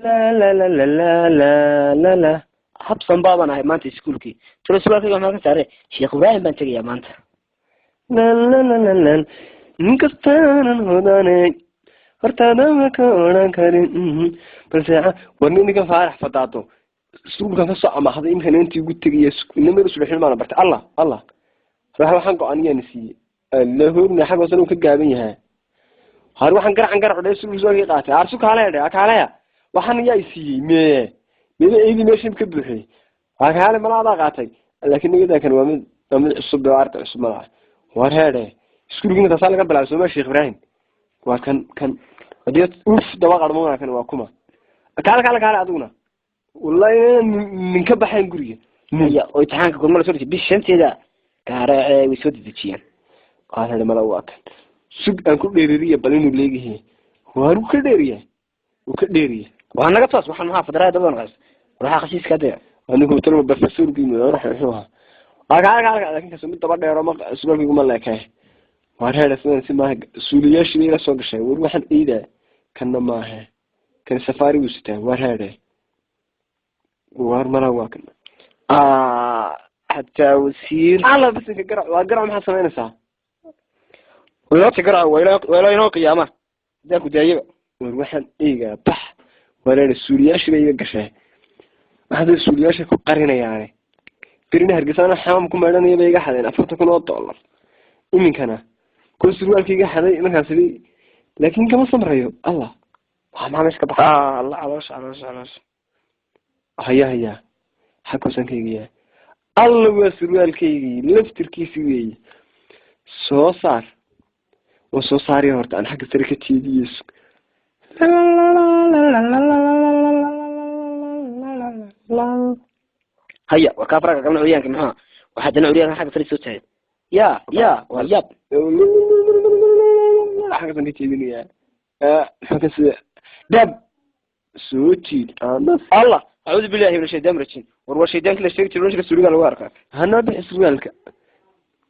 La la la la la la la la. Habsan baabaan ahay maanta iskuulkii. Talo surwaalkayga maxaa ka saare? Sheekh Ibraahim baan tegayaa maanta. La la la la la. Inkastaanan hodanay hortaadama ka odhan karin, balse war ninka Faarax fadaado iskuulkan kasoo amahday imika intii ugu tegaya inamada subaxnimo baana bartay. Allah Allah, waxaan go-an yaana siiyey la hoogna xag hoosena uu ka gaaban yahay. Har waxaan garacan garac dhe surwaalkii qaatay arsu kaaleya dhe kaaleya. Waxaan yaa siiyey mee meel eedi meesha ka buuxiyey waa kaale mala adaa qaatay, laakiin nagadaa kan waa mid cusub oo arda cusub malaha. War heedhe, iskuulkiina taasaa laga bilaabay sooma? Sheekh Ibraahim waa kan hadii uf daba qarmoona. Kan waa kuma? Kaale kaale kaale adiguna, wallahi min ka baxayn guriga. Haya, oo imtixaanka kulma la soo dejiyay bish 5-teeda gaare way soo dedejiyeen. Qaar heedhe, mala waa kan. Sug aan ku dheeririya bal inuu leegahay. Waar uu ka dheeriya, uu ka dheeriya. Waa naga toos. Waxaan maxaa fadaraaya dabada naqas waxaa khasiiska dee. Anigu talba professorkii muxuu ahaa? Waa kaale kaale, laakiin kaas mid daba dheero ma surwaalkaygu ma leekay. Waar heedhe, sidan si maaha. Suuliyaashii bay ila soo gashay. War waxaan iidaa kanna maahe, kan safaari buu sitaa. Waar heedhe, waar mala waa kan. Xataa wasiir. Alla bisinka, garac waa garac, maxaad samaynaysaa? Wayloota garac waylo inoo qiyaama hadaa ku daayaba. War waxaan eegaa bax. Waar heedhe, suuliyaashii bay iga gashay. Waxaad suuliyaasha ku qarinayaane berina Hargeysana xamaam ku meedhanaya bay iga xadeen $40,000. Iminkana kuwa surwaalka iga xaday markaas, laakiin kama samrayo. Allah, waa maxaa meesha ka baxa? Allah, caloosha caloosha caloosha. Haya haya, xaggoosaan ka egayaa. Alla, waa surwaalkaygii laftirkiisi weeye. Soo saar, waa soo saariya. Horta aan xagga sare ka jeediye. Haya, waa kaa faraga kalna curyaanka maxaa waxaa dana curyaanka xagga sare soo taagay. Ya ya, waa yaab. Xaggaasaan ka jeedinayaa. Maxaa ka sida dhab soo jiid anas. Allah, acuudu billahi min ashaytaan rajim. War waa shaydaanki la sheegi jiray, meesha suuliga lagu arkaa. Hanoo bixi surwaalka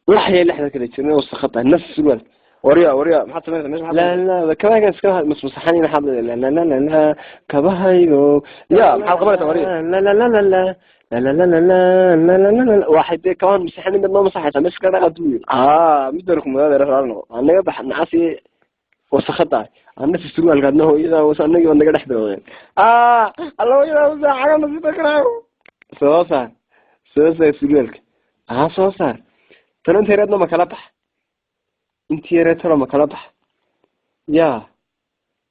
laxya lexda kala jirna wasakada nas surwaalka. Warya warya, maxaad samaynaysaa meesha? La la, kabahaygan iska masmasaxan. Maxaad la la la la la kabahaygo? Ya, maxaad qabanaysaa warya? La la la la la la la la la la la la la. Waxay dee kabahan masaxan mid noo masaxaysaa meesha ka dhaqa duuyo. Mid baan ku mudaada raali noqo. Anaga bax nacasi wasakada anasi surwaalka adna hooyada was anagii baad naga dhex bilowdeen. Alla hooyada saacaga nasita karaayo. Soo saar, soo saar surwaalka. Aha, soo saar. Tano inta yareedna ma kala bax, intii yareed tano ma kala bax. Ya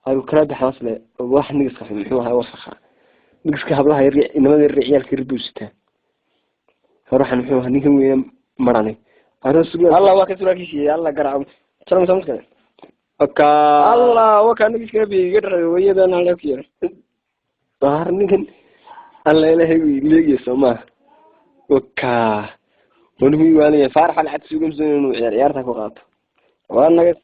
hayu kala bax wasle. Wax nigiska muxuu ahaa? Wasakha nigiska hablaha yar, inamada yar, ciyaalka yar buu sitaa. Hore waxaan muxuu ahaa ninkan weyne maranay aro surwaal. Allah, waa ka surwaalkiisi. Allah garaac tano musa Oka. Allah, waa kaa nigiska bi iga dharay hooyadan alla ku yara. Waar ninkan alla ilahay wuu leegaya soo maaha? Waka wanigu waalaya Faarax alcad sugamsan inuu ciyaar ciyaarta ku qaato. Waa naga.